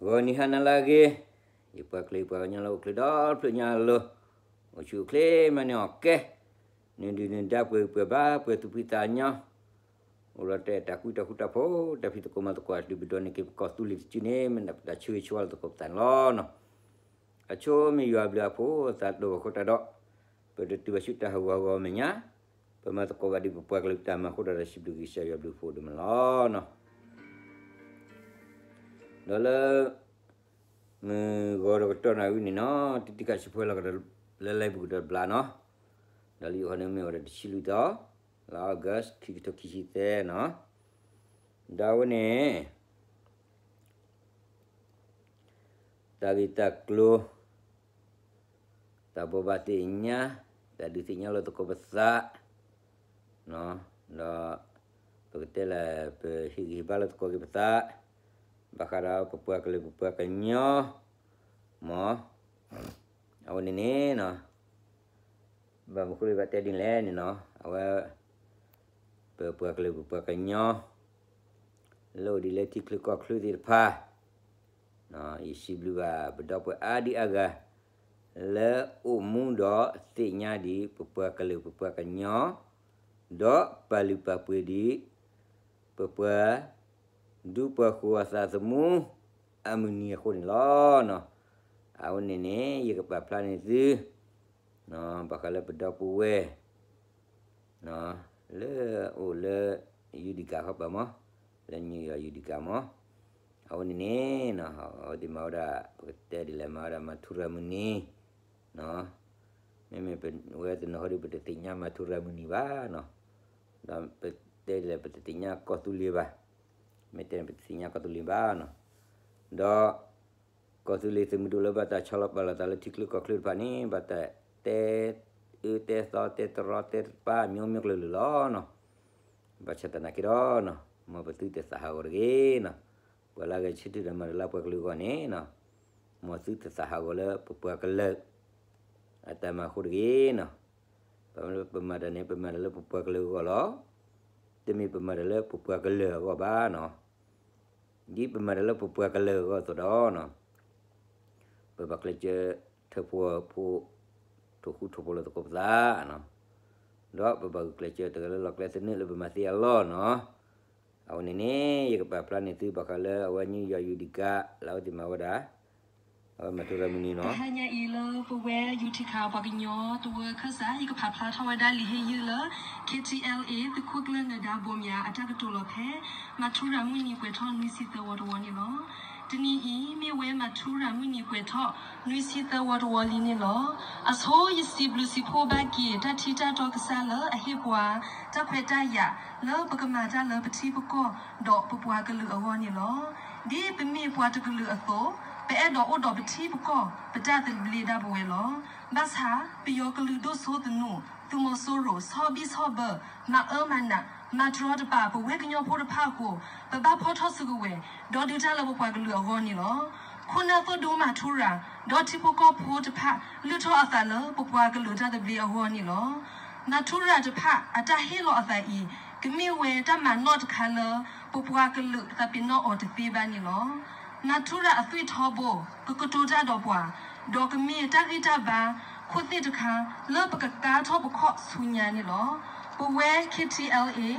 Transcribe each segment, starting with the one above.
ဂီၤနံၤဟါနၤလၢအဂ့ၤ, ယပှၤကလုာ်ယပှၤကညီလၢအိၣ်ချ့ဒီဖျၢၣ်ညါအလိၤ, အိၣ်ဆူၣ်အိၣ်ချ့မၤန့ၢ်အီၣ်ကဲ, နဒုၣ်နဒါပှဲၤဂံၢ်ပှဲၤဘါ ပှဲၤသူၣ်ဖှံသးညီ, အိၣ်ဒီးတၢ်အဲၣ်တၢ်ကွံတၢ်ဃူတၢ်ဖိး တၢ်ဖံးသကိးမၤသကိး အဒုးပဒိးန့ၢ်က့ၤပကီၢ်သူလ့ၤတစုန့ၣ် မ့ၢ်ဒၣ်ပတၢ်ဆၢဂ့ၤဆၢဝါလၢသကိးပသးန့ၣ်လီၤ. အဆိမ့ၢ်ယွၤအဘျုးအဖှိၣ်အသးဒိၣ်ဂီၢ်ဃိတၢ်ဒီး, ပတတုၤဘၣ်ဆူတၢ်ဟးဂူာ်ဟးဂီၤအမဲာ်ညါ, ပမၤသကိးဘၣ်ဒ်ပပှၤကလုာ်တၢ်မၤအဃိဒီး တၢ်စံးဘျုးကစၢ်ယွၤဘျုးဖှိၣ်ဒိၣ်မးလီၤ. ဒီးလၢ မုၢ်ဂီၤဒီးကတီၢ်နၣ်ရံၣ်န့ၣ်နီၤ တံတံခးစံးဖှဲလီၤကဒီး လၢလၢပူၤကဒီးတဘျီနီၤ, ဒီးလၢယအိၣ်ဟီန့ၣ်မ့ၢ်ဝဲဒၣ်တဆံလွံၢ်သီ, လါ August ခံကထိခံဆံသၢနီၤ, ဒီးအဝဲန့ၣ် တၢ်ဂ့ၢ်တၢ်ကျိၤ တၢ်ဘိးဘၣ်သ့ၣ်ညါ, တၢ်ဒုးသ့ၣ်ညါလၢသကိးပသး, ဒီး ပကတဲလၢ ပဟ့ၣ်ဂံၢ်ဟ့ၣ်ဘါလၢသကိးက့ၤပသး, ဘၣ်ဃးဒီးပပှၤကလုာ်ပပှၤကညီ, မ့ၢ် အဝဲန့ၣ်န့ၣ်နီၤ, ဘၣ်မနုၤအဃိလၢယဘၣ်တဲဒ်လဲၣ်န့ၣ်နီၤ, အဝဲ ပပှၤကလုာ်ပပှၤကညီ လၢအိၣ်ဒံးလၢထံချၢကီၢ်ချၢသ့ၣ်တဖၣ် ယစံးဘျုးဘၣ်ပဒီပုၢ်ဝဲၢ်အါဒံအါဂၤ လၢအိၣ်မူဒီးသ့ၣ်ညါဒံး ပပှၤကလုာ်ပပှၤကညီ, ဒီးပာ်လုၢ်ပာ်ပှ့ၤဒံး ပပှၤ ဒူပှၤဃိၤအသးသမူအမုၢ်နံၤအဃိန့ၣ်လီၤ. အဝဲန့ၣ်န့ၣ် ယကပာ်ဖျါန့ၢ်သု ဘၣ်ဃးလၢပဒီပုၢ်ဝဲၢ် လၢအိၣ်လၢ ယူဒံကၤဃီပၤမး, လၢ New York ယူဒံကၤမး, အဝဲန့ၣ်န့ၣ် အဝဲသ့ၣ်မၤဝဲဒၣ် ပကတဲဒ်လဲၣ် မၤဝဲဒၣ်မၤထူရၤမုၢ်နံၤ, မ့မ့ၢ်ပဝဲတနီၤဃီဒီး ပတသ့ၣ်ညါမၤထူရၤမုၢ်နံၤဘၣ်နီၤ, ဒီးပတဲဒ်လဲၣ် ပတသ့ၣ်ညါကီၢ်သူလ့ၤဘၣ်, မ့ၢ်တဲပတသ့ၣ်ညါကီၢ်သူလ့ၤဘၣ်နီၤ, ဒီး ကီၢ်သူလ့ၤသုးမုၢ်ဒိၣ်လၢဘၣ်တၢ်ဆီလီၤပာ်လီၤသးလၢထံချၢကီၢ်ချၢတဖၣ်န့ၣ် ဘၣ်တၢ်တဲအၢတဲသီတဲတရီတဲတပါ မျိုးမျိုးကလုာ်ကလုာ်လီၤနီၤ, ဘၣ်ဆၣ်သနာ်က့ဒီးနီၤ မ်ပသုတသးဟးဂီၤတဂ့ၤနီၤ, ပှၤလၢအဂဲၤဆၢထၢၣ်ဒီးမၤတၢ်လၢပှၤကလုာ်အဂီၢ်န့ၣ်နီၤ, မ်သုတသးဟးဂီၤလၢပပှၤကလုာ် အတၢ်မၤအဃိတဂ့ၤနီၤ, ပမၤတၢ်န့ၣ် ပမၤတၢ်လၢပပှၤကလုာ်အဂီၢ်လီၤ, တမ့ၢ်ပမၤတၢ်လၢပပှၤကလုာ်အဂီၢ်ဘၣ်နီၤ ဒ်ပမၤတၢ်လၢပပှၤကလုာ်အဂီၢ်အသိးဒီးနီၤ, ပဘၣ်ကျဲးစၢးထၢဖှိၣ်ဖိ ထိၣ်ဃူထိၣ်ဖိးလၢသကိးပသးနီၤ, ဒီးပဘၣ်ဂုာ်ကျဲးစၢးတဂၤလၢလီၢ်ကျဲသနၢၣ်လၢပမၤသ့အလီၢ်နီၤ, အဝဲန့ၣ်န့ၣ် ယကပာ်ဖျါန့ၢ်သုဘၣ်ဃးလၢအဝဲ New York ယူဒံကၤ လၢအဝဲသ့ၣ်မၤဝဲဒၣ် အဝဲမၤထူရၤမုၢ်နံၤနီၤ, တဟါညါအံၤလၢပဝဲ ယူထံခါ ပှၤကညီတဝၢခၢၣ်စး ယကဖးဖျါထီၣ်ဝဲဒၣ်လံာ်ဟ့ၣ်ယုၢ်လၢ KTLA သုးခိၣ်ကျၢၢ်နၢၤဒါဘိးမၠး အတၢ်ကတိၤလီၤဖဲ မၤထူရၤမုၢ်နံၤပှဲၤထီၣ်နွံဆံသၢဝီတဝီန့ၣ်လီၤ. တနံၤအံၤ မ့ၢ်ဝဲမၤထူရၤမုၢ်နံၤပှဲၤထီၣ်နွံဆံသၢဝီတဝီလံန့ၣ်လီၤ. အဆိယစံးဘျုးစံးဖှိၣ်ဘၣ်က့ၤ တၢ်ထံတၢ်တီကစၢ်လၢအဟ့ၣ်ပှၤ တၢ်ခွဲးတၢ်ယာ် လၢပကမၤတၢ်လၢပထံပကီၢ် ဒီးပပှၤကလုာ်အဂီၢ်န့ၣ်လီၤ. ဒ်ပမ့ၢ်ပှၤတကလုာ်အသိး ပအဲၣ်ဒိးအိၣ်ဒီးပထံပကီၢ် ပတၢ်သဘျ့ဒၣ်ပဝဲလီၤ. ဘၣ်ဆၣ် ပယီၤကလုာ်ဒိၣ်စိသနူ, သုးမီၤစိရိၤ ဆီဘံၣ်ဆီဘၢ, မၤအၢမၤနး, မၤတရီတပါ ပဝဲကညီဖိတဖၣ်အဃိ, ပဘၣ်ဖီၣ်ထီၣ်စုကဝဲၤ ဒီးဒုးတၢ်လၢပပှၤကလုာ်အဂီၢ်န့ၣ်လီၤ. ခိၣ်နၢ်သိၣ်ဒူမၤထူရၤ ဒီးထံဖိကီၢ်ဖိတဖၣ် လုၢ်ထီၣ်အသးလၢပပှၤကလုာ်တၢ်သဘျ့အဂီၢ်န့ၣ်လီၤ. မၤထူရၤတဖၣ်အတၢ်ဟ့ၣ်လီၤအသးအံၤ ကမ့ၢ်ဝဲတၢ်မၤနီၣ်တခါလၢ ပပှၤကလုာ်သးပ့ၤနီၣ်အီၤတသ့ဘၣ်န့ၣ်လီၤ. မၤထူရၤအသွံၣ်ထီဘိ ကကတိၤတၢ်ဒီးပှၤ, ဒီးကမ့ၢ်တၢ်ဂံၢ်တၢ်ဘါ ခိၣ်သ့ၣ်တခါ လၢပကကါထီၣ်ပခီၣ်ဆူညါန့ၣ်လီၤ. ပဝဲ KTLA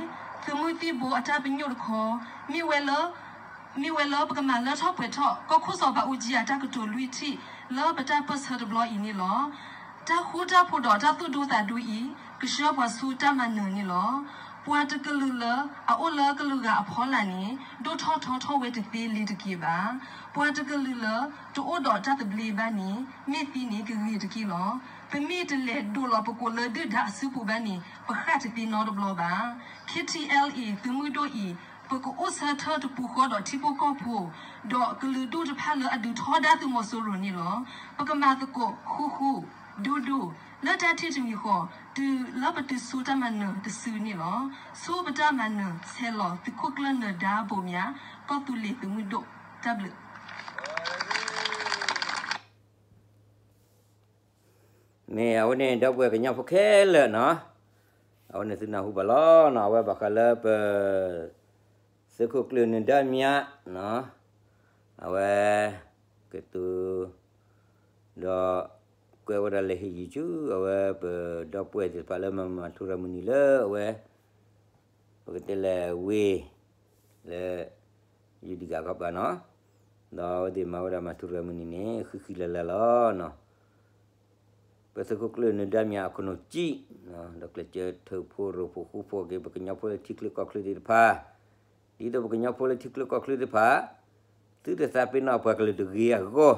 သုးမုၢ်သံၣ်ဘိအတၢ်ပညိၣ်တခီ မ့ၢ်ဝဲလၢ မ့ၢ်ဝဲလၢပကမၤလၢထီၣ်ပှဲၤထီၣ် ကီၢ်ခိၣ်စီၤဘးအူကၠံအတၢ်ကတိၤလွံၢ်ထံၣ် လၢပတၢ်ပၢၢ်ဆၢတဘျီအံၤန့ၣ်လီၤ. တၢ်ဃူတၢ်ဖိးဒီးတၢ်သူၣ်ဒူသးဒူအံၤ ကဆှၢပှၤဆူတၢ်မၤနၢၤန့ၣ်လီၤ. ပှၤတကလုာ်လၢအအိၣ်လၢကလုာ်ဂၤအဖီလာ်န့ၣ် ဒိၣ်ထီၣ်ထီထီၣ်ဝဲတသ့လၢၤတက့ၢ်ဘၣ်. ပှၤတကလုာ်လၢတအိၣ်ဒီးတၢ်သဘျ့ဘၣ်န့ၣ် မ့ၢ်သံန့ၣ်ကဂ့ၤတက့ၢ်လီၤ. ပမ့ၢ်တလဲၤဒိးလီၤပကိာ်လၢဒုၣ်ဒါအစုပူၤဘၣ်န့ၣ် ပဃၣ်တသ့နီတဘျီဘၣ်. KTLA သုးမုၢ်ဒိၣ်အံၤ ပကအိၣ်ဆၢထၢၣ်တပူၤဃီဒီးထံဖိကီၢ်ဖိ ဒီးကလုာ်ဒူၣ်တဖၣ်လၢအဒုးထီဒါသုးမီၤစိရိၤန့ၣ်လီၤ. ပကမၤသကိးဃူဃူ ဒူဒူ လၢတၢ်ထံၣ်တမံၤဃီ တုၤလၢပတုၤဆူတၢ်မၤနၢၤတစုန့ၣ်လီၤ. ဆူပတၢ်မၤနၢၤဆဲးလီၤသုးခိၣ်ကျၢၢ်နၢၤဒါဘိးမၠး ကီၢ်သူလ့ၤသုးမုၢ်ဒိၣ် တၢ်ဘျုး မ့ၢ်အဝဲန့ၣ် ဒီပုၢ်ဝဲၢ်ကညီဖိခဲလၢာ်နီၤ, အဝဲန့ၣ်သုနၢ်ဟူဘၣ်လီၤနီၤ, အဝဲဘၣ်ဃးလၢပ သုးခိၣ်ကျၢၢ်နၢၤဒါမၠးနီၤ, အဝဲ ကတိၤ ဒီး ကွဲးဝဲဒၣ်လၢဟ့ၣ်ယုၢ်ဆူ အဝဲပဒီပုၢ်ဝဲၢ်သ့ၣ်တဖၣ်လၢမၤမၤထူရၤမုၢ်နံၤလၢအဝဲ ပကတဲလဲၤဝ့ၤ လၢ ယူဒံကၤခီပၤနီၤ, ဒီးအဝဲသ့ၣ်မၤဝဲဒၣ်မၤထူရၤမုၢ်နံၤန့ၣ် ဃံဃံလၤလၤလီၤနီၤ. ပသုးခိၣ်ကျၢၢ်နၢၤဒါမြအခိၣ်နူာ်စံၣ်, ဒီးကျဲးစၢးထုးဖှိၣ်ရိၣ်ဖှိၣ်ဃူဖှိၣ်က့ၤ ပကညီဖိလၢထံချၢကီၢ်ချၢသ့ၣ်တဖၣ်, ဒ်သိးပကညီဖိလၢထံချၢကီၢ်ချၢသ့ၣ်တဖၣ် သုတသးပ့ၤနီၣ်ပှၤကလုာ်တဂ့ၤအဂီၢ် ဘၣ်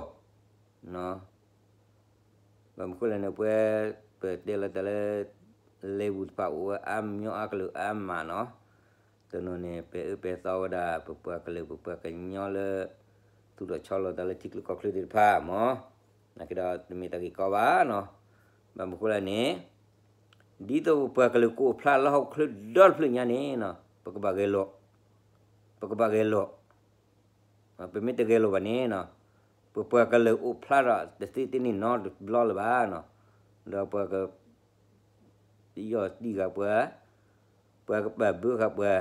မနုၤဃိလဲၣ်န့ၣ် ပဝဲ ပတဲလီၤတၢ်လၢ လၢပူၤတဖၣ်အိၣ်ဝဲအါမးအါကလုာ်အါမးနီၤ, တနီၤန့ၣ် ပဲာ်အၢပဲာ်သီဝဲဒၣ် ပပှၤကလုာ်ပပှၤကညီလၢ သူၣ်ထီၣ်ဆီလီၤသးလၢထံချၢကီၢ်ချၢသ့ၣ်တဖၣ်မး, နာ်က့ဒီးတမ့ၢ်တၢ်ဂ့ၢ်ကီဘၣ်နီၤ, ဘၣ်မနုၤဃိလဲၣ်န့ၣ် ဒ်သိးပပှၤကလုာ်ကအိၣ်ဖျါလၢဟီၣ်ခိၣ်ချၢဒီတဖျၢၣ်ညါန့ၣ် ပကဘၣ်ဂဲၤလိာ်, ပကဘၣ်ဂဲၤလိာ် ပမ့ၢ်တဂဲၤလိာ်ဘၣ်န့ၣ်နီၤ, ပပှၤကလုာ်အိၣ်ဖျါထီၣ်တသ့တန့ၢ်နီတဘျီလၢၤဘၣ်နီၤ, ဒီးပှၤက ယီၢ်တံၢ်ဃာ်ပှၤ, ပှၤကပာ်ဘၢဃာ်ပှၤ,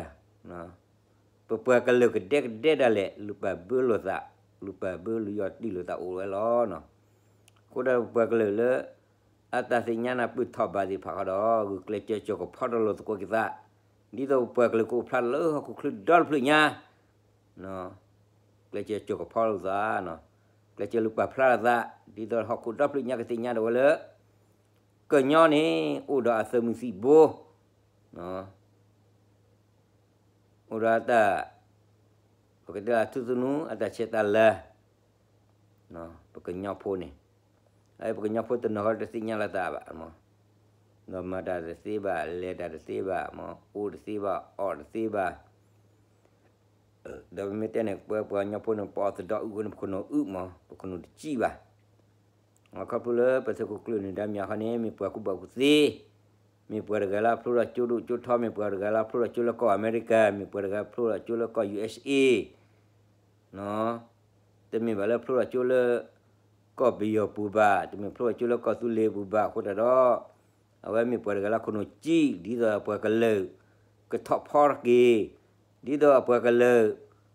ပပှၤကလုာ်ကဒဲကဒဲဒၣ်လဲာ် လူၤပာ်ဘၢလိာ်သး, လူၤပာ်ဘၢလူၤယီၢ်တံၢ်လိာ်သးအိၣ်ဝဲလီၤနီၤ. အဃိဒီးပပှၤကလုာ်လၢ အတၢ်သ့ၣ်ညါနၢ်ပၢၢ်ထီၣ်ဘးသ့ၣ်တဖၣ်ဃီဒီး ဂုာ်ကျဲးစၢးစိာ်ကဖီတၢ်လိာ်သကိးက့ၤသး, ဒ်သိးပပှၤကလုာ်ကအိၣ်ဖျါလၢဟီၣ်ခိၣ်ချၢဒီတဖျၢၣ်ညါ ကျဲးစၢးစိာ်ကဖီလိာ်သး, ကျဲးစၢးလူၤပာ်ဖျါလိာ်သး, ဒ်သိးဟီၣ်ခိၣ်ဒီဖျၢၣ်ညါကသ့ၣ်ညါဒၣ်ဝဲလၢ ကညီန့ၣ် အိၣ်ဒီးအသုးမုၢ်သံၣ်ဘိ, အိၣ်ဒီးအတၢ် ပကတဲလၢထူသနူ အတၢ်ဆဲးတၢ်လၤ ပကညီဖိန့ၣ်, ပကညီဖိတနီၤဃီတသ့ၣ်ညါလီၤသးဘၣ်, ဒီးမၤတၢ်တသ့ဘၣ်, လဲၤတၢ်တသ့ဘၣ်, အိၣ်တသ့ဘၣ်, အီၣ်တသ့ဘၣ်, ဒီးပမ့ၢ်တဲန့ၣ် ပပှၤကညီဖိန့ၣ် ပအီၣ်သဒီအုၣ်အဃိန့ၣ် ပခိၣ်နူာ်အုၣ်မး, ပခိၣ်နူာ်တစံၣ်ဘၣ်. ခီဖျိလၢပသုးခိၣ်ကျၢၢ်နၢၤဒါမြခီန့ၣ် မ့ၢ်ပှၤကူၣ်ဘၣ်ကူၣ်သ့, မ့ၢ်ပှၤတဂၤလၢဖျိထီၣ်ကၠိဒိၣ်ကၠိထီ, မ့ၢ်ပှၤတဂၤလၢဖျိထီၣ်ကၠိလၢကီၢ်အမဲရကၤ, မ့ၢ်ပှၤတဂၤဖျိထီၣ်ကၠိလၢကီၢ် ယူၣ်အ့ၣ်စ့ၣ်အ့ တမ့ၢ်ဘၣ်လၢဖျိထီၣ်ကၠိလၢ ကီၢ်ပယီၤပူၤဘၣ်, တမ့ၢ်ဖျိထီၣ်ကၠိလၢကီၢ်သူလ့ၤပူၤဘၣ်အဃိတၢ်ဒီး, အဝဲမ့ၢ်ပှၤတဂၤလၢခိၣ်နူာ်စံၣ် ဒ်သိးပှၤကလုာ် ကထီၣ်ဖီတက့ၢ်, ဒ်သိးအပှၤကလုာ်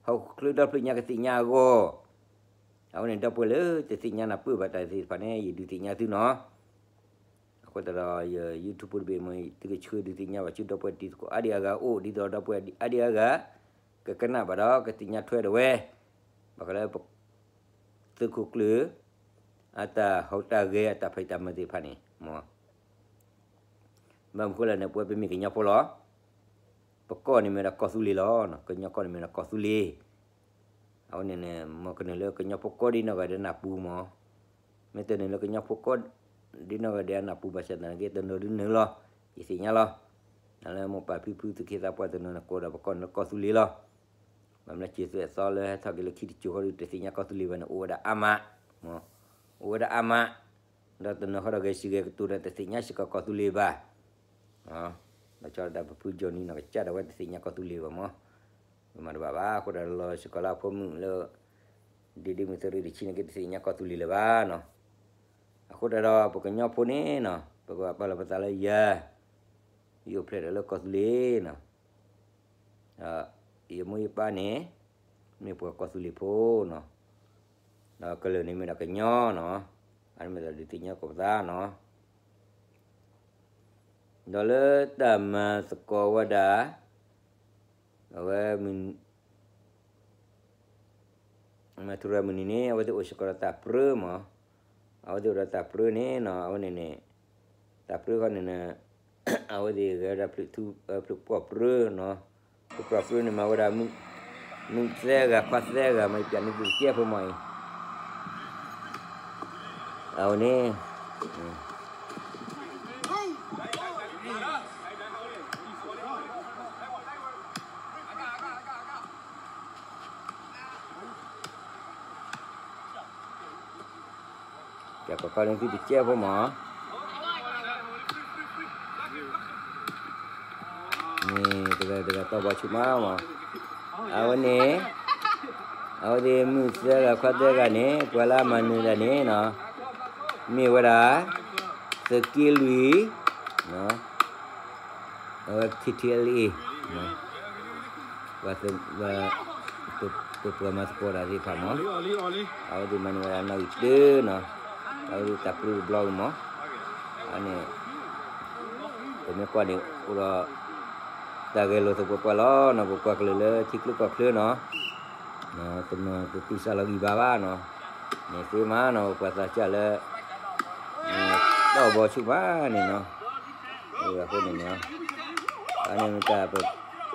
ဟီၣ်ခိၣ်ချၢဒီဖျၢၣ်ညါကသ့ၣ်ညါအဂီၢ်, အဝဲန့ၣ်ဒီပုၢ်ဝဲၢ်လၢတသ့ၣ်ညါနၢ်ပၢၢ်ဘၣ်တၢ်သ့ၣ်တဖၣ်န့ၣ် ယဒုးသ့ၣ်ညါသုနီၤ. အဃိသတးဒီး ယ YouTube တဘ့ၣ်မ့ၢ် သုကဆှၢဒုးသ့ၣ်ညါဘၣ်ဆူ ဒီပုၢ်ဝဲၢ်တံၤသကိးအါဒံအါဂၤအိၣ် ဒ်သိးဒီပုၢ်ဝဲၢ်အါဒံအါဂၤ ကကနၣ်ဘၣ်ဒီး ကသ့ၣ်ညါထွဲဒၣ်ဝဲ ဘၣ်ဃးလၢ သုးခိၣ်ကျၢၢ် အတၢ်ဟူးတၢ်ဂဲၤ အတၢ်ဖံးတၢ်မၤသ့ၣ်တဖၣ်န့ၣ် ဘၣ်မနုၤဃိလဲၣ်န့ၣ် ပဝဲပမ့ၢ်ကညီဖိလီၤ. ပကီၢ်န့ၣ်မ့ၢ်ဒၣ်ကီၢ်သူလ့ၤလီၤ. ကညီကီၢ်န့ၣ်မ့ၢ်ဒၣ်ကီၢ်သူလ့ၤ အဝဲန့ၣ်န့ၣ် မ်ကနုာ်လၢကညီဖိကိးဒ်နီၢ်ဂၤဒဲးနၢ်ပူၤမး, မ့ၢ်တနုာ်လၢကညီဖိကိးဒ်နီၢ်ဂၤဒဲးအနၢ်ပူၤဘၣ်ဆၣ်သနာ်က့ တနီၤဒုးနုာ်လီၤ, ယသ့ၣ်ညါလီၤ. လၢမိၢ်ပၢ်ဖံဖုသုးက့သးပှၢ်တနီၤန့ၣ် ကိးဒီးပကီၢ်န့ၣ်လၢကီၢ်သူလ့ၤလီၤ. ဘၣ်မနုၤလဲၣ် စံၣ်သွဲၣ်သီလၢဟဲထီၣ်က့ၤလၢခံတစိၤဃီဒီး တသ့ၣ်ညါကီၢ်သူလ့ၤဘၣ်န့ၣ် အိၣ်ဝဲဒၣ်အါမး, အိၣ်ဝဲဒၣ်အါမး, ဒီးတနီၤဃီဒီးဂဲၤဆံဂဲၤကတိၤဒီး တသ့ၣ်ညါစ့ၢ်ကီးကီၢ်သူလ့ၤဘၣ် ဒီးဆီဒၣ်တၢ်ပဖု Johnny နီၢ်ကစၢ်ဒၣ်ဝဲ တသ့ၣ်ညါကီၢ်သူလ့ၤဘၣ်မး, မၤတဘၣ်ဘၣ် အဃိဒီးလီၤစ့ၢ်ကီးလၢအဖိမုၣ်လၢ ဒ့ဒ့မုၢ်သရ့တဆံန့ၣ်က့ တသ့ၣ်ညါကီၢ်သူလ့ၤလၢၤဘၣ်နီၤ. အဃိတၢ်ဒီး ပကညီဖိန့ၣ်နီၤ ပကဘၣ်ပာ်လီၤပသးလၢယၤ ယအိၣ်ဖျဲၣ်ဒီးလၢကီၢ်သူလ့ၤနီၤ, ယမိၢ်ယပၢ်န့ၣ် မ့ၢ်ပှၤကီၢ်သူလ့ၤဖိနီၤ, ဒီးကလုာ်န့ၣ်မ့ၢ်ဒၣ်ကညီနီၤ, အန့ၣ်မ့ၢ်ဒၣ်ဒုးသ့ၣ်ညါကီၢ်ပသးနီၤ. ဒီးလၢတၢ်မၤသကိးဝဲဒၣ် အဝဲ မၤထူရၤမုၢ်နံၤန့ၣ် အဝဲသ့ၣ်အိၣ်စ့ၢ်ကီးဒီးတၢ်ပြၢမး, အဝဲသ့ၣ်အိၣ်ဒီးတၢ်ပြၢန့ၣ်နီၤ, အဝဲန့ၣ်န့ၣ် တၢ်ပြၢဃီန့ၣ်န့ၣ် အဝဲသ့ၣ်ဂဲၤဝဲဒၣ် ဖျုးပှီၢ်ပြၢနီၤ, ဖျုးပှီၢ်ပြၢန့ၣ်မၤဝဲဒၣ် မုၢ်သၢဂၤခွါသၢဂၤမး ယပျးန့ၢ်သုတကဲဖိမးအံၤ, အဝဲန့ၣ် ကကီန့ၣ်သုတကဲဖိမး, န့ၣ် တဂၤတဂၤတီၢ်ဘီဆူၣ်မးမး, အဝဲန့ၣ် အဝဲသ့ၣ်မုၢ်သၢဂၤခွါသၢဂၤန့ၣ် ပှၤလၢအမၤနၢၤတၢ်န့ၣ်နီၤ, မ့ၢ်ဝဲဒၣ် သုးက့လွံၢ် အဝဲ K T L A ပှၤ ပပှၤမၤသကိးတၢ်သ့ၣ်တဖၣ်မး, အဝဲသ့ၣ်မၤန့ၢ်ဝဲဒၣ်နီၣ်ဂံၢ်တၢနီၤ, အဝဲသ့ၣ်တၢ်ပျုၢ်တဘျီအံၤမး, အန့ၣ် ပမ့ၢ်ကွၢ်န့ၣ် အိၣ်ဒီး တၢ်ဂဲၤလိာ်သပှၢ်ပှၢ်လီၤနီၤ, ပပှၤကလုာ်လၢထံချၢကီၢ်ချၢနီၤ, တမၤပပျံၤစၢ်လီၤဂံၢ်ဘါဘၣ်နီၤ, န့ၣ်သ့မးနီၤ, ပပှၤသးစၢ်လၢ တၢ်အိၣ်ဘီဆူၣ်မးန့ၣ်နီၤ, အဃိန့ၣ်န့ၣ်, အန့ၣ်မ့ၢ်တၢ်ပ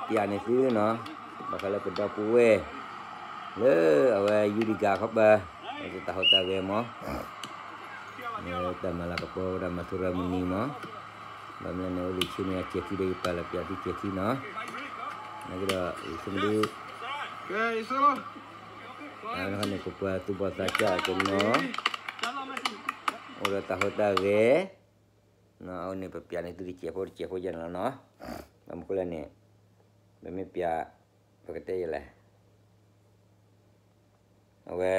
ပျးန့ၢ်သုနီၤ, ဘၣ်ဃးလၢပဒီပုၢ်ဝဲၢ် လၢအဝဲယူဒံဂၤခီပၤ, တၢ်ဟူးတၢ်ဂဲၤမး, တၢ်မၤလၤကပီၤဝဲဒၣ်မၤထူရၤမုၢ်နံၤမး, ဘၣ်မနုၤန့ၣ် အိၣ်လံဆူမဲာ်ညါစဲးခံဒီး ယပာ်လီၤပျးသုစဲးခံနီၤ, နာ်က့ဒီး ယဆိကမိၣ်ဒ် န့ၣ် ပပှၤသူၣ်ဘီၣ်သးစၢ်တနီၤ အိၣ်ဒီးတၢ်ဟူးတၢ်ဂဲၤ, အဝဲန့ၣ်ပပျးန့ၢ်သုတစဲးဖိတစဲးဖိယဲၢ်န့ၣ်လီၤနီၤ, ဘၣ်မနုၤဃိလဲၣ်န့ၣ်, ပမ့ၢ်ပျး ပကတဲယဲၢ်လဲၣ် အဝဲ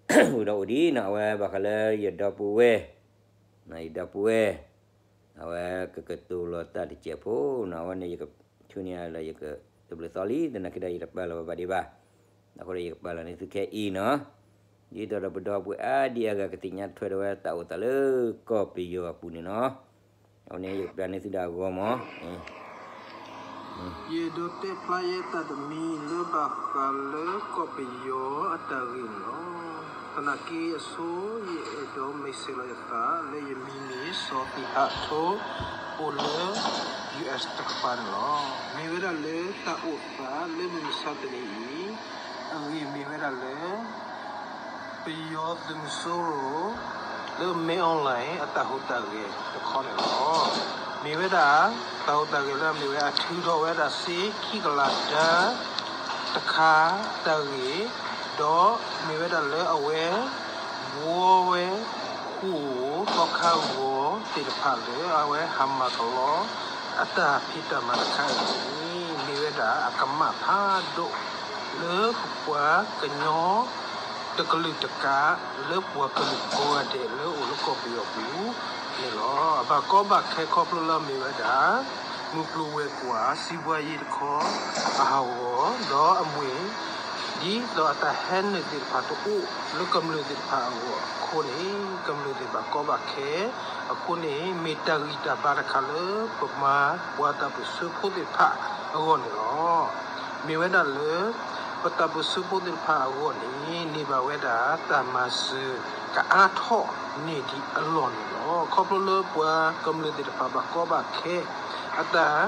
အိၣ်ဒီးအိၣ်ဒံးနီၤ, အဝဲဘၣ်ဃးလၢယဒီပုၢ်ဝဲၢ်, ယဒီပုၢ်ဝဲၢ်, အဝဲကကတိၤလီၤတၢ်တစဲးဖိနီၤ, အဝဲန့ၣ်ယကဆူန့ၢ်လၢယကတဘျုးသီလံ, သနာ်က့ဒီးယတပာ်လီၤဝဲဘၣ်ဒံးဘၣ်, အဃိဒီးယကပာ်လီၤန့ၢ်သုခဲအံၤနီၤ, ဒ်သိးဒီးပဒီပုၢ်ဝဲၢ်အါဒံအါဂၤကသ့ၣ်ညါထွဲဒီးဝဲတၢ်အိၣ်သးလၢကီၢ်ပယီၤအပူၤန့ၣ်နီၤ, အဝဲန့ၣ်ယကပျးန့ၢ်သုဒၣ်အဂီၢ်မး ယအဲၣ်ဒိးတဲဖျါယဲတၢ်တမံၤလၢဘၣ်ဃးလၢကီၢ်ပယီၤအတၢ်ဂ့ၢ်န့ၣ်လီၤ. သနာ်က့အဆိ ယအဲၣ်ဒိးမ့ၢ်စဲးလီၤယသးလၢယမံၤန့ၣ် စီၤသံဟးထိ အိၣ်လၢ ယူႇအၢၣ် တကပၤန့ၣ်လီၤ. မ့ၢ်ဝဲဒၣ်လၢတၢ်အိၣ်သးလၢမုၢ်မဆါတနံၤအံၤ အဂ့ၢ်မ့ၢ်ဝဲဒၣ်လၢ ပယီၤသုးမုၢ်စိရိၤ လၢမ့ၢ်အီၣ်လဲၣ်အတၢ်ဟူးတၢ်ဂဲၤတခီန့ၣ်လီၤ. မ့ၢ်ဝဲဒၣ် တၢ်ဟူးတၢ်ဂဲၤလၢအမ့ၢ်ဝဲအထုးထီၣ်ဝဲဒၣ်စ့ခံကလးတၢ တခါတၢ်ဂ့ၢ်, ဒီးမ့ၢ်ဝဲဒၣ်လၢအဝဲ ဘှီဝဲ ဃိာ်သီခါဂီၤသ့ၣ်တဖၣ်လၢ အဝဲဟးမၤကလီ အတၢ်ဖံးတၢ်မၤတခါအံၤန့ၣ် မ့ၢ်ဝဲဒၣ်အကမၣ်ဖးဒိၣ် လၢပပှၤကညီ တကလုာ်တကး လၢပှၤကလုာ်ကိးဂၤဒဲးလၢအိၣ်လၢကီၢ်ပယီၤပူၤန့ၣ်လီၤ. ဘၣ်ကီဘၣ်ခဲခီဖျိလၢအမ့ၢ်ဝဲဒၣ် မုၢ်ကျိၤဝဲၤကွာ် စံးဘှါယံၤတခီ အဟးဂီၤ ဒီးအမ့ၢ် ဒ်သိးအတၢ်ဟဲနုာ်သ့ၣ်တဖၣ်တအိၣ်လၢကမျၢၢ်သ့ၣ်တဖၣ်အဂီၢ်အဃိန့ၣ် ကမျၢၢ်သ့ၣ်ဘၣ်ကီဘၣ်ခဲအဃိန့ၣ် မ့ၢ်တၢ်ဂံၢ်တၢ်ဘါတခါလၢပမၤပှၤတၢ်ပၢၢ်ဆၢဖိသ့ၣ်တဖၣ်အဂီၢ်န့ၣ်လီၤ. မ့ၢ်ဝဲဒၣ်လၢ ပတၢ်ပၢၢ်ဆၢဖိသ့ၣ်တဖၣ်အဂီၢ်န့ၣ် န့ၢ်ဘၣ်ဝဲဒၣ်တၢ်မၤစၢၤကအါထီၣ်န့ၢ်ဒံးအလီၢ်န့ၣ်လီၤ. ခီဖျိလၢပှၤကမျၢၢ်သ့ၣ်တဖၣ်ဘၣ်ကီဘၣ်ခဲ အတၢ်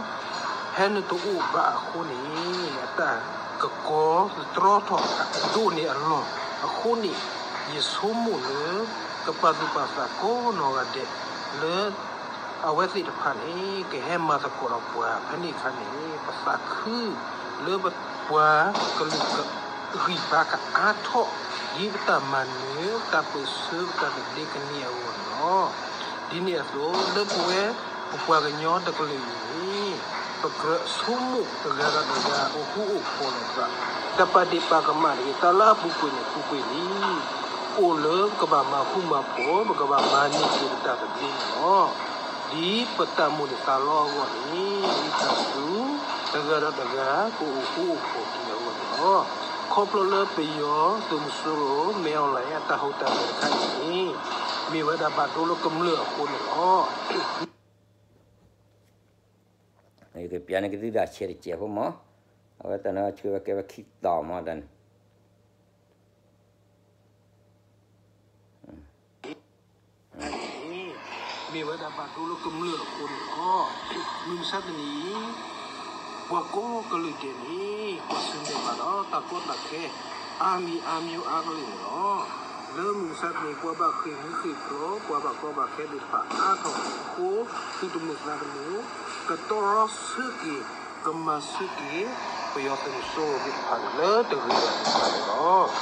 ဟဲနုာ်တအိၣ်ဘၣ်အဃိန့ၣ် အတၢ်ကကီသတြီထီၣ်ဒိၣ်န့ၢ်အလီၢ်အဃိန့ၣ် ယဆိကမိၣ်လၢ ကပာ်သူၣ်ပာ်သးကိးနီၢ်ဂၤဒဲးလၢ အဝဲသ့ၣ်တဖၣ်န့ၣ် ကဟဲမၤသကိးဒီးပှၤဖဲန့ၣ်အခါန့ၣ် ပသးခုလၢပပှၤကလုာ်ဂံၢ်ဘါကအါထီၣ် ဒ်ပတၢ်မၤနၢၤ တၢ်ပၢၢ်ဆၢပတၢ်သဘျ့ကန့ၢ်အဂီၢ်န့ၣ်လီၤ. ဒ်န့ၣ်အသိး လၢပဝဲပပှၤကညီတကလုာ်အံၤန့ၣ် ပကြၢးဆိကမိၣ်တဂၤဒီးတဂၤ အိၣ်ဃူအိၣ်ဖိးလိာ်သး တၢ်ပာ်ဒ့ၣ်ပာ်ကမၣ်တဂ့ၤ တၢ်လၢအပူၤကွံာ်န့ၣ် ပူၤကွံာ်လံ အိၣ်လၢပကဘၣ်မၤဃူမၤဖိး ပကဘၣ်မၤန့ၢ်က့ၤပတၢ်သဘျ့န့ၣ်လီၤ. ဒ်ပတၢ်မိၣ်န့ၢ်သးလီအဂီၢ်န့ၣ် ဝံသးစူၤ တဂၤဒီးတဂၤ ကအိၣ်ဃူအိၣ်ဖိးက့ၤအဂီၢ်န့ၣ်လီၤ. ခီဖျိလၢပယီၤသုးမုၢ်စိရိၤ မ့ၢ်အီၣ်လဲၣ် အတၢ်ဟူးတၢ်ဂဲၤတခါအံၤန့ၣ် မ့ၢ်ဝဲဒၣ်ဘၣ်ဒိလၢကမျၢၢ်အဃိန့ၣ်လီၤ. ယကပျးန့ၢ်က့ၤသုဒၣ်ဆဲးတစဲးဖိမး, အဝဲတၢ်န့ၣ်ဆှၢဝဲကဲဝဲခံတီၤမးတၢ်န့ၣ် မ့ၢ်ဝဲဒၣ်ဘၣ်ဒိလၢကမျၢၢ်အဃိန့ၣ်လီၤ. မုၢ်မဆါတနံၤအံၤ ပှၤကိးကလုာ်ဒဲးန့ၣ် ကွၢ်ဆၢၣ်မဲာ်ဘၣ်ဒီးတၢ်ကီတၢ်ခဲ အါမံၤအါမံၤအါကလုာ်န့ၣ်လီၤ. လၢမုၢ်မဆါတနံၤ ပှၤဘၣ်ဃ့ၢ်မှံဟ့ၣ်ကျိ ပှၤဘၣ်ကီဘၣ်ခဲသ့ၣ်တဖၣ်အါထီၣ်အဃိ သုးတမုာ်သးတမုာ် ကတီၢ်ရီဆၢက့ၤ ကမၤဆၢက့ၤ ပယီၤသုးမုၢ်စိရိၤသ့ၣ်တဖၣ်န့ၣ် လၢတဂ့ၤဘၣ်သ့ၣ်တဖၣ်န့ၣ်လီၤ.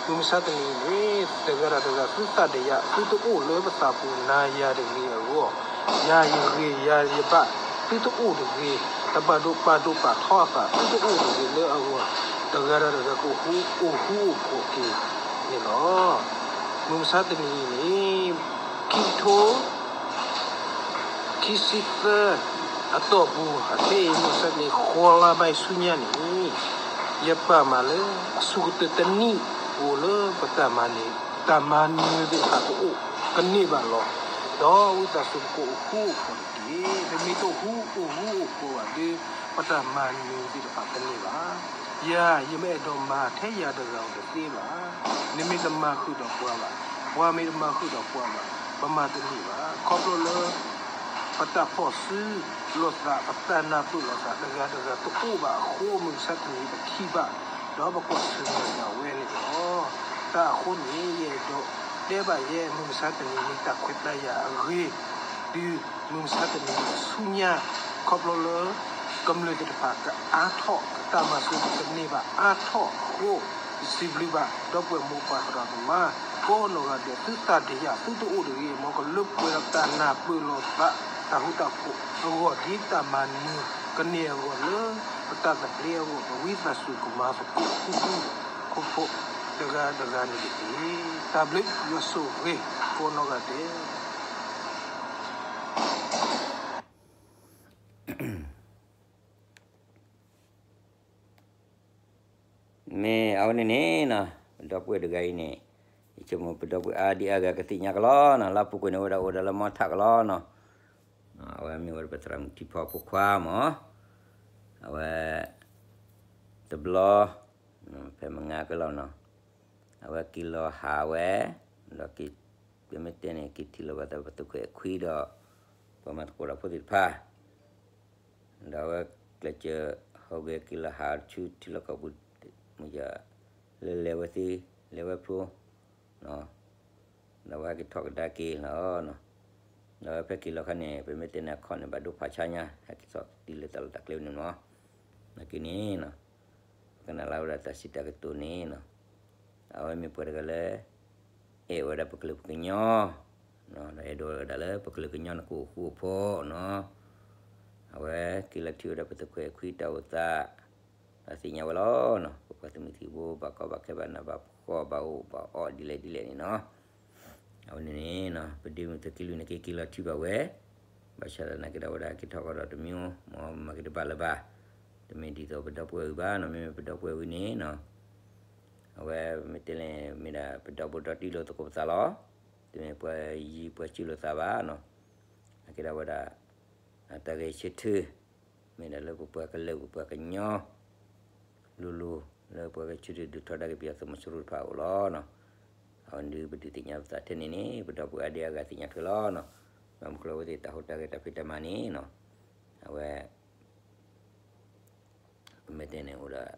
မုၢ်မဆါတနံၤအံၤန့ၣ် တဂၤဒီးတဂၤ သုသးဒီးယၤ သုတအိၣ်လၢပသးပူၤ နၤယၤတဂ့ၤအဂီၢ်, ယၤယဂ့ၤ ယၤယဘၣ် သုတအိၣ်တဂ့ၤ, တဘၣ်ဒိပာ်ဒိၣ်ပာ်ထီအသး သုတအိၣ်တဂ့ၤလၢအဂီၢ်, တဂၤဒီးတဂၤကအိၣ်ဃူအိၣ်ဖိးက့ၤန့ၣ်လီၤ. မုၢ်မဆါတနံၤအံၤန့ၣ် ခံကထိ ခံဆံသၢ အတီၢ်ပူၤ အခဲအံၤ မုၢ်မဆါတနံၤ ဃိးလါဘၣ်ဆူညါန့ၣ် ယပာ်မးလၢ အဆိကတၢၢ်တနံၣ်အိၣ်လၢပတၢ်မၤနၢၤ, တၢ်မၤနၢၤသ့ၣ်တဖၣ်တအိၣ်ကန့ၢ်ဘၣ်လီၤ. ဒီးဝံသးစူၤပကအိၣ်ဃူအိၣ်ဖိးတက့ၢ်. ပမ့ၢ်တအိၣ်ဃူအိၣ်ဃူအိၣ်ဖိးဘၣ်ဒီး ပတၢ်မၤနၢၤသ့ၣ်တဖၣ်တန့ၢ်ဘၣ်. ယၤ ယမ့ၢ်အဲၣ်ဒိးမၤထဲယၤတဂၤဧိၤတသ့ဘၣ်. နမ့ၢ်တမၤဃုာ်ဒီးပှၤဘၣ်, ပှၤမ့ၢ်တမၤဃုာ်ဒီးပှၤဘၣ်, ပမၤတန့ၢ်ဘၣ်. ခီဖျိလၢ ပတၢ်ဖီၣ်စုလိာ်သး, ပတၢ်နၢ်ပၢၢ်လိာ်သးတဂၤတဂၤတအိၣ်ဘၣ်အဃိ မုၢ်မဆါတနံၤပထံၣ်ဘၣ်, ဒီးပကွၢ်ဆၢၣ်မဲာ်ဒၣ်ဝဲန့ၣ်လီၤ. တၢ်အဃိန့ၣ် ယအဲၣ်ဒိးတဲဘၣ်ယဲ မုၢ်မဆါတနံၤမ့ၢ်တၢ်ခွဲးတၢ်ယာ်အဂ့ၤ, တုၤမုၢ်မဆါတနံၤဆူညါ, ခီဖျိလၢ ကမျၢၢ်သ့ၣ်တဖၣ်ကအါထီၣ်, တၢ်မၤစၢၤကန့ၢ်ဘၣ်အါထီၣ်အဃိ, ယစံးဘျုးဘၣ် ဒီပုၢ်ဝဲၢ်မိၢ်ပၢ်သရၣ်သမါ ကိးနီၢ်ဂၤဒဲး, သုတၢ်ဒုးယၤ သုတအိၣ်တဂ့ၤ, မ်ကလၢပှဲၤဒီးတၢ်နၢ်ပၢၢ်လိာ်သး, တၢ်ဃူတၢ်ဖိးအဂီၢ် ဒ်တၢ်မၤနၢၤကန့ၢ်အဂီၢ်လၢ ပတၢ်သဘျ့အဂီၢ် ပဝံသးစူၤကမၤသကိး ဃူဃူဖိးဖိး တဂၤတဂၤန့ၣ်တက့ၢ်. တၢ်ဘျုးယွၤဆိၣ်ဂ့ၤ ကိးနီၢ်ဂၤဒဲး. မ့ၢ်အဝဲန့ၣ်န့ၣ်နီၤ, ပဒီပုၢ်ဝဲၢ်တဂၤအံၤန့ၣ်, ယဆိကမိၣ်ပဒီပုၢ်ဝဲၢ်အါဒံအါဂၤကသ့ၣ်ညါကလီနီၤ, လၢအပူၤကွံာ်န့ၣ် အိၣ်ဝဲဒၣ်လၢမီထးကလီနီၤ, အဝဲမ့ၢ်ဝဲဒၣ်ပသရၣ်မုၣ်ထံဖီဖိခွါမး, အဝဲ တဘျီ ဖဲမုၢ်ဂၤကလီနီၤ, အဝဲက့ၤလီၤဟးဝဲ, ဒီး ပမ့ၢ်တဲန့ၣ် က့ၤထံၣ်လိာ်ဘၣ်သးပသုးခွဲးခွံဒီး ပှၤမၤသကိးတၢ်ဖိသ့ၣ်တဖၣ်, ဒီးအဝဲကျဲးစၢးဟးဂဲၤက့ၤလီၤဟးဆူထံလီၢ်ကီၢ်ပူၤ, မ့ၢ်ယၤ လၢလဲၤဝဲသ့, လဲၤဝဲဖျိ, ဒီးအဝဲဟဲက့ၤထီၣ်ကဒါက့ၤလီၤ. ဒီးအဝဲဖဲက့ၤလီၤခါန့ၣ် ပမ့ၢ်တဲန့ၣ် အခီၣ်န့ၣ် ဘၣ်ဒိဖးဆါညါ ဟဲက့ၤထီၣ်တုၤလၢတၢ်လီၢ်တၢ်ကျဲန့ၣ်မး, နာ်က့န့ၣ် ပကနၣ်လၢဝဲဒၣ်တၢ်စံးတၢ်ကတိၤန့ၣ်နီၤ, အဝဲမ့ၢ်ပှၤတဂၤလၢ အဲၣ်ဝဲဒၣ်ပကလုာ်ပကညီ, ဒီးအဲၣ်ဒိးဝဲဒၣ်လၢပကလုာ်ကညီန့ၣ်ကအိၣ်ဃူအိၣ်ဖိးနီၤ, အဝဲက့ၤလီၤထံၣ်ဝဲဒၣ်ပသုးခွဲးခွံတၢ်အိၣ်သး, ဒီးသ့ၣ်ညါဝဲလီၤနီၤ, ပပှၤသုးမုၢ်သံၣ်ဘိ ဘၣ်ကီဘၣ်ခဲဘၣ်နးဘၣ်ဖှီၣ်ဘၣ်အိၣ်ဘၣ်အီၣ်ဒ်လဲၣ်ဒ်လဲၣ်န့ၣ်နီၤ, အဝဲန့ၣ်န့ၣ် ပဒ့မုၣ်သုးက့လွံၢ်န့ၣ် က့ၤက့ၤလီၤထံၣ်ဘၣ်ဝဲ, ဘၣ်ဆၣ်သနာ်က့ဒီးဝဲဒၣ်က့ၤထီၣ်ကဒီးတမံၤ, မ်မၤက့ၤတဘၣ်လၢၤဘၣ်, တမ့ၢ်ဒ်သိးပဒီပုၢ်ဝဲၢ်အံၤဘၣ်နီၤ, မ့မ့ၢ်ပဒီပုၢ်ဝဲၢ်ဝံၤန့ၣ်နီၤ, အဝဲမ့ၢ်တဲလဲၣ် မ့ၢ်ဒၣ်ပဒီပုၢ်ဒီတံၢ်လိာ်သကိးပသးလီၤ, တမ့ၢ်ပှၤယံၤပှၤစုလိာ်သးဘၣ်နီၤ, နာ်က့ဒီးဝဲဒၣ် တၢ်ဂဲၤဆၢထၢၣ် မ့ၢ်ဒၣ်လၢပပှၤကလုာ်ပပှၤကညီ လိၤလိၤ လၢပှၤဂဲၤဆၢထၢၣ်ဒုးထီဒါက့ၤပယီၤသုးမီၤစိရိၤတဖၣ်အအိၣ်လီၤနီၤ, အဝဲဒုးပဒုးသ့ၣ်ညါပသးထဲန့ၣ်န့ၣ် ပဒီပုၢ်ဝဲၢ်အါဒံအါဂၤသ့ၣ်ညါထွဲလီၤနီၤ, ဘၣ်မနုၤအဃိလဲၣ် အဝဲသ့ၣ်တၢ်ဟူးတၢ်ဂဲၤတၢ်ဖံးတၢ်မၤန့ၣ်နီၤ, အဝဲ ပမ့ၢ်တဲန့ၣ်အိၣ်ဒီး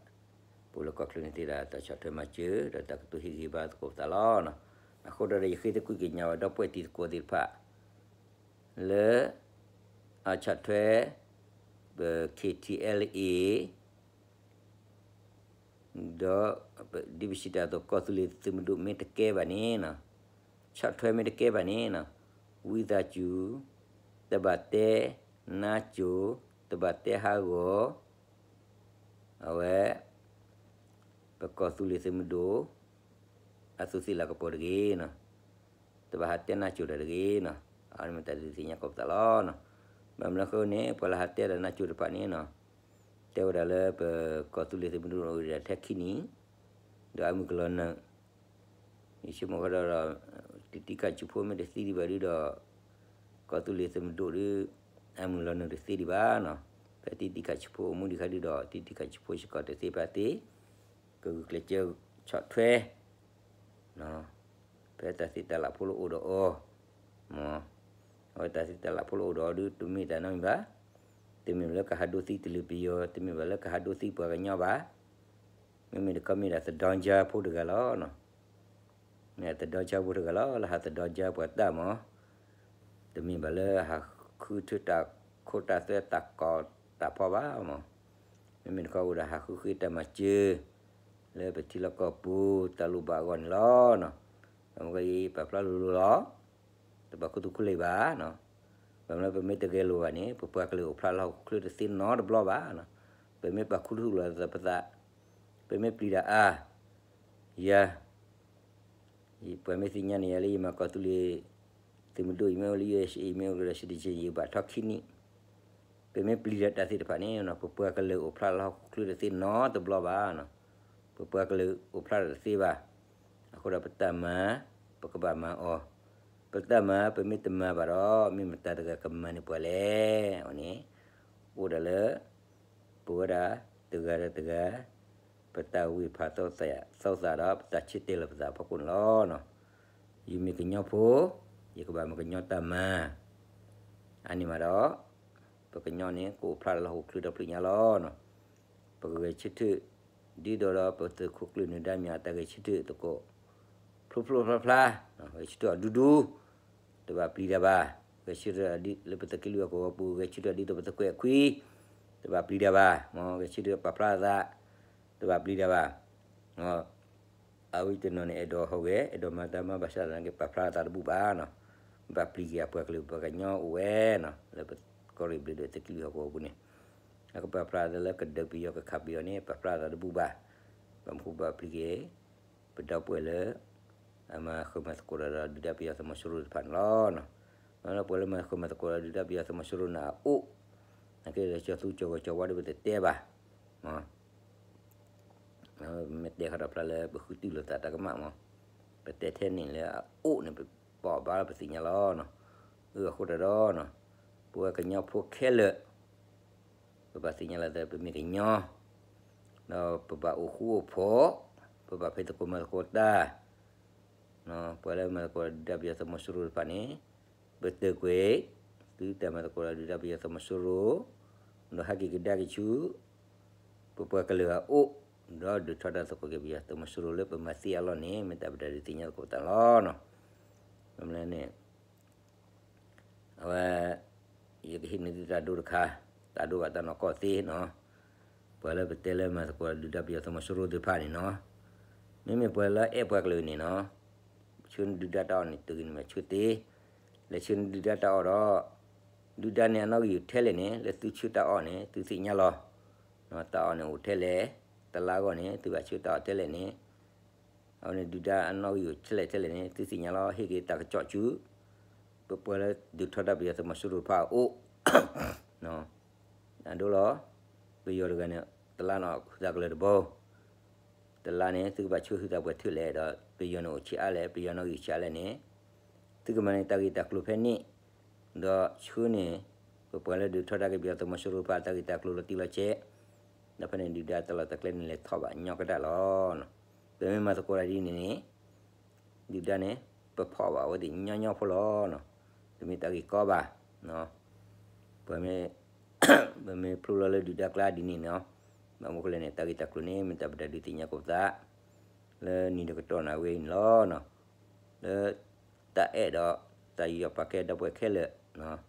ပအိၣ်လၢကီၢ်ချၢန့ၣ်သ့ဒီး တၢ်ဆီၣ်ထွဲမၤစၢၤ ဒီးတၢ်ကတိၤဟ့ၣ်ဂံၢ်ဘါသကိးပသးလီၤနီၤ, အဃိဒီးယဃ့သကွံာ်ကညးဝဲဒီပုၢ်ဝဲၢ်တံၤသကိးသ့ၣ်တဖၣ် လၢ အဆီၣ်ထွဲ ပ ခ့ထံအဲလ်အ့ ဒီး ဒ်ပစံးတၢ်အသိး ကီၢ်သူလ့ၤသုးမုၢ်ဒိၣ်မ့ၢ်တကဲဘၣ်န့ၣ်နီၤ, ဆီၣ်ထွဲမ့ၢ်တကဲဘၣ်န့ၣ်နီၤ, ဝံသးစူၤ တဘၣ်တဲနါစိၤ, တဘၣ်တဲဟးဂီၤ, အဝဲ ပကီၢ်သူလ့ၤသုးမုၢ်ဒိၣ် အသူးသ့ၣ်လၤကပီၤတဂ့ၤနီၤ, တဘၣ်ဟးတဲနါစိၤတၢ်တဂ့ၤနီၤ, အဝဲန့ၣ်မ့ၢ်တၢ်ဒုးသ့ၣ်ညါကိးပသးလီၤနီၤ, ဘၣ်မနုၤအဃိန့ၣ် ပှၤလၢဟးတဲဒီးနါစိၤတဖၣ်န့ၣ်နီၤ, တဲဝဲဒၣ်လၢပကီၢ်သူလ့ၤသုးမုၢ်ဒိၣ်အိၣ်ဒၣ်ထဲခံနံၣ်, ဒီးအမုၢ်ကလီၤနုာ် ယဆိကမိၣ်ဃီဒီး တံၤတံၤခးဆူးဖိမ့ၢ်တသံဒံးဘၣ်ဒုဒီး ကီၢ်သူလ့ၤသုးမုၢ်ဒိၣ်ဒု အမုၢ်လီၤနုာ်တသ့ဒံးဘၣ်နီၤ, ဖဲတံၤတံၤခးဆူးဖိအိၣ်မူဒံးခါဒုဒီး တံၤတံၤခးဆူးဖိစ့ၢ်ကီးတသ့ဖဲသ့, ကဂုာ်ကျဲးစၢးဆီၣ်ထွဲ ဖဲတၢ်သ့တၢ်လၢ်ဖိလၢအိၣ်ဒီးအီၤ, မ့ၢ် အဝဲတၢ်သ့တၢ်လၢ်ဖိလၢအိၣ်ဒီးအီၤဒု တမ့ၢ်တၢ်နီတမံၤဘၣ်, တမ့ၢ်လၢကဟးဒိသံတလၢၤပယီၤ, တမ့ၢ်ဘၣ်လၢကဟးဒိသံပှၤကညီဘၣ်, မ့မ့ၢ်တခီမ့ၢ်ဒၣ်သဒီကၠါဖိတဂၤလီၤ, မ့ၢ်သဒီကၠါဖိတဂၤလီၤ လၢဟးသဒီကၠါပှၤတၢ်မ့ၢ် တမ့ၢ်ဘၣ်လၢဟးဃုထၢတၢ်ခိတၢ်သွဲတၢ်ကီတၢ်ဖီဘၣ်မ့ၢ်, မ့မ့ၢ်တခီအိၣ်ဒီးဟးဃုဃ့တၢ်မၤစၢၤ လၢပထံလီၢ်ကီၢ်ပူၤတၢ်လိၣ်ဘၣ်အဂီၢ်န့ၣ်လီၤ. အမ့ၢ်ဂ့ၤအံၤ ပာ်ဖျါလိၤလိၤလီၤ. တဘၣ်ခူသူၣ်ခူလံာ်ဘၣ်. ဘၣ်မနုၤပမ့ၢ်တဂဲၤလိာ်ဘၣ်န့ၣ် ပပှၤကလုာ်အိၣ်ဖျါလၢဟီၣ်ခိၣ်ချၢတသ့နီတဘျီဘၣ်. ပမ့ၢ်ပာ်ခူသူၣ်လိာ်သးပသး, ပမ့ၢ်ပျံၤတၢ်အါ, ယၤ ပှၤမ့ၢ်သ့ၣ်ညါန့ၣ် ယၤလၢယမၤကီၢ်သူလ့ၤသုးမုၢ်ဒိၣ် ယမ့ၢ်အိၣ်လၢ ယူၢ်အ့ၣ် ယမ့ၢ်အိၣ်လၢ citizen ယဘၣ်ထီၣ်ခံနံၣ်, ပမ့ၢ်ပျံၤဒီးတၢ်သ့ၣ်တဖၣ်န့ၣ် ပပှၤကလုာ်အိၣ်ဖျါလၢဟီၣ်ခိၣ်ချၢတသ့နီတဘျီဘၣ်. ပပှၤကလုာ်အိၣ်ဖျါတသ့ဘၣ်. အဃိဒီးပတၢ်မၤ ပကဘၣ်မၤအီၤ, ပတၢ်မၤ ပမ့ၢ်တမၤဘၣ်ဒီး မ့ၢ်မတၤတဂၤကမၤန့ၢ်ပှၤလဲၣ်. အဝဲန့ၣ် အိၣ်ဒၣ်လၢ ပဝဲဒၣ်တဂၤဒီးတဂၤ ပတၢ်ဝံၢ်ဖးသီသးဒီး ပတၢ်ဆၢတဲာ်လီၤပသးအဖီခိၣ်န့ၣ်လီၤ. ယမ့ၢ်ကညီဖိ, ယကဘၣ်မၤကညီတၢ်မၤ, အန့ၣ်မးဒီး ပကညီန့ၣ် ကအိၣ်ဖျါလၢဟီၣ်ခိၣ်ချၢဒီဖျၢၣ်ညါလီၤ. ပကဂဲၤဆၢထၢၣ် ဒ်သိးဒီးပသုးခိၣ်ကျၢၢ်နၢၤဒါမံၤအတၢ်ဂဲၤဆၢထၢၣ်သကိး ဖျိဖျိဖျါဖျါ, ဂဲၤဆၢထၢၣ်အီၤဒူဒူ, တဘၣ်ပျံၤတၢ်ဘၣ်. ဂဲၤဆၢထၢၣ်လၢပသုးက့လွံၢ်ဟီၣ်ကဝီၤပူၤ ဂဲၤဆၢထၢၣ်ဒ်သိးပသုးကွဲးခွံ, တဘၣ်ပျံၤတၢ်ဘၣ်. မ်ဂဲၤဆၢထၢၣ်ပာ်ဖျါအသး, တဘၣ်ပျံၤတၢ်ဘၣ်. အဝဲတနီၤန့ၣ် အဲၣ်ဒိးဟီၣ်ဂဲၤ အဲၣ်ဒိးမၤတၢ်မၤဘၣ်ဆၣ်သနာ်က့ ပာ်ဖျါအသးတဘူၣ်ဘၣ်နီၤ. ဘၣ်ပျံၤက့ၤအပှၤကလုာ်ပှၤကညီအိၣ်ဝဲနီၤ လၢပကီၢ်ရ့ၣ်ဘျ့းဒိၣ်သုးက့လွံၢ်ဟီၣ်ကဝီၤပူၤန့ၣ်, အကပာ်ဖျါအသးလၢကဒုးပယီၤကခးပယီၤန့ၣ် ပာ်ဖျါအသးတဘူၣ်ဘၣ်. ဘၣ်မနုၤဘၣ်ပျံၤက့ၤ ပဒီပုၢ်ဝဲၢ်လၢ အမၤဃၢၤမၤသကိးဒီးဒုၣ်ဒါပယီၤသုးမီၤစိရိၤတဖၣ်န့ၣ်လီၤ. မ့ၢ်လၢပှၤလၢမၤဃၢၤမၤသကိးဒီးဒုၣ်ဒါပယီၤသုးမီၤစိရိၤန့ၣ်အအိၣ်, နာ်က့ဒီးကၠီၤသူကၠီၤဂီၤကၠီၤဝါဒီးပတတဲဘၣ်. မ့ၢ်တဲဃီဒီးဖျါလၢပဃုတုၢ်လိာ်သးတၢ်ကမၣ်မး, ပတဲထဲန့ၣ်လၢအအိၣ်န့ၣ် ပဘၣ်ဘၣ်လၢပသ့ၣ်ညါလီၤ. အဃိတၢ်ဒီး ပဝဲကညီဖိခဲလၢာ် ပဘၣ်သ့ၣ်ညါလီၤသး ပမ့ၢ်ကညီ, ဒီးပဘၣ်အိၣ်ဃူအိၣ်ဖိး, ပဘၣ်ဖံးသကိးမၤသကိးတၢ်, ပှၤလၢမၤသကိးဒီးဒုၣ်ဒါပယီၤသုးမီၤစိရိၤတဖၣ်န့ၣ်, ပသုးကွဲး သုတၢ်မၤသကိးဒီးဒုၣ်ဒါပယီၤသုးမီၤစိရိၤ, ဒီးဟဲက့ၤကဒါက့ၤဆူ ပပှၤကလုာ်အအိၣ်, ဒီးဒုးထီဒါသကိးက့ၤပယီၤသုးမီၤစိရိၤလၢပမၤသ့အလီၢ်န့ၣ် မ့ၢ်တၢ်ပတၢ်ဒုးသ့ၣ်ညါသကိးပသးလီၤ. မ့ၢ်လၢန့ၣ် အဝဲ ယကဟ့ၣ်န့ၢ်သုတၢ်ဒိတခါ, တၢ်ဒိဘၣ်တၢ်နီၢ်ကီၢ်သ့နီၤ, ပှၤလၢပတဲလၢမၤသကိးဒုၣ်ဒါပယီၤသုးမီၤစိရိၤသ့ၣ်တဖၣ်န့ၣ်နီၤ, မ့မ့ၢ်ပှၤလၢအဲၣ်ပှၤကလုာ်န့ၣ်နီၤ, ဆှၢနဒုၣ်ဒါတၢ်အီၣ်န့ၣ် တဂ့ၤန့ၣ်မ့ၢ်ဆှၢသ့, လဲၤဆှၢနဒုၣ်ဒါတၢ်အီၣ်ဒီး ဒုၣ်ဒါန့ၣ်အနီၣ်ဂံၢ်ထဲလဲၣ်န့ၣ် လၢသုဆှၢတၢ်အီၣ်န့ၣ် သုသ့ၣ်ညါလီၤ. တၢ်အီၣ်န့ၣ်အိၣ်ထဲလဲၣ်, တလါအဂီၢ်န့ၣ် သုဘၣ်ဆှၢတၢ်အီၣ်ထဲလဲၣ်န့ၣ် အဝဲန့ၣ်ဒုၣ်ဒါအနီၣ်ဂံၢ်အိၣ်ထဲလဲၣ်ထဲလဲၣ်န့ၣ် သုသ့ၣ်ညါလီၤ. ဟ့ၣ်က့ၤတၢ်ကစီၣ်ဆူ ပပှၤလၢဒုးထီဒါပယီၤသုးမီၤစိရိၤတဖၣ်အအိၣ်, အဒိလီၤ. ပယီၤတဂၤန့ၣ် တလါန့ၣ် ဟုသးကလၢၤတဘိ, တလါန့ၣ် သုကဘၣ်ဆှၢဟုသးပှဲၤထၢၣ်လဲၣ်ဒီး ပယီၤန့ၣ်အိၣ်ဆံးအါလဲၣ်, ပယီၤနီၣ်ဂံၢ်ဆံးအါလဲၣ်န့ၣ် သုကမၤန့ၢ်တၢ်ဂ့ၢ်တၢ်ကျိၤဖဲန့ၣ်, ဒီးဆှၢန့ၢ် ပပှၤလၢဒုးထီဒါက့ၤပယီၤသုးမီၤစိရိၤတဖၣ် တၢ်ဂ့ၢ်တၢ်ကျိၤလီၤတံၢ်လီၤဆဲး, ဒီးဖဲန့ၣ်ဒုၣ်ဒါတၢ်လီၢ်တၢ်ကျဲန့ၣ် လဲၤထီၣ်ဘၣ်ညီကဒၣ်လီၤ. ပမ့ၢ်မၤသကိးတၢ်ဒ်န့ၣ်န့ၣ် ဒုၣ်ဒါန့ၣ် ပဖီၣ်ဘၣ်အဝဲသ့ၣ်ညီညီဖိလီၤ. တမ့ၢ်တၢ်ဂ့ၢ်ကီဘၣ်. ပမ့ၢ် ပမ့ၢ်ဖျိလီၤလၢဒုၣ်ဒါကျါဒ်န့ၣ်နီၤ, ဘၣ်မနုၤဃိလဲၣ်န့ၣ် တၢ်ဂ့ၢ်တၢ်ကျိၤန့ၣ် မ့ၢ်တၢ်ပတၢ်ဒုးသ့ၣ်ညါကိးပသး လၢနံၤတကတီၢ်န့ၣ်အဝဲအံၤန့ၣ်လီၤ. လၢ တၢ်အဲၣ်ဒီး တၢ်ယူးယီၣ်ပာ်ကဲဒီပုၢ်ဝဲၢ်ခဲလၢာ်,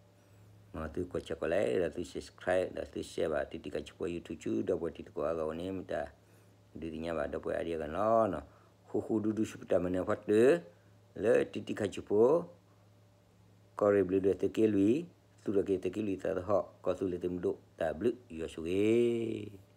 မ်သုကွၢ်ဆၢၣ်ကွၢ်လဲၢ်ဒီးသု subscribe ဒီးသု share ဘၣ် တံၤတံၤခါဆူဖိ YouTube ဆူ ဒီပုၢ်ဝဲၢ်တံၤသကိးအါဂၤအအိၣ်န့ၣ် မ့ၢ်တၢ်ဒုးသ့ၣ်ညါဘၣ်ဒီပုၢ်ဝဲၢ်အါဒံအါဂၤန့ၣ်လီၤ. ဃူဃူဒူဒူဆူပတၢ်မၤနၢၤအဖီတၢၢ် လၢတံၤတံၤခါဆူဖိ ကီၢ်ရ့ၣ်ဘျ့းဒိၣ်သုးက့လွံၢ်, သူၣ်ထီၣ်က့ၤသုးက့လွံၢ်သးသဟီၣ် ကီၢ်သူလ့ၤသုးမုၢ်ဒိၣ် တၢ်ဘျုးယွၤဆိၣ်ဂ့ၤ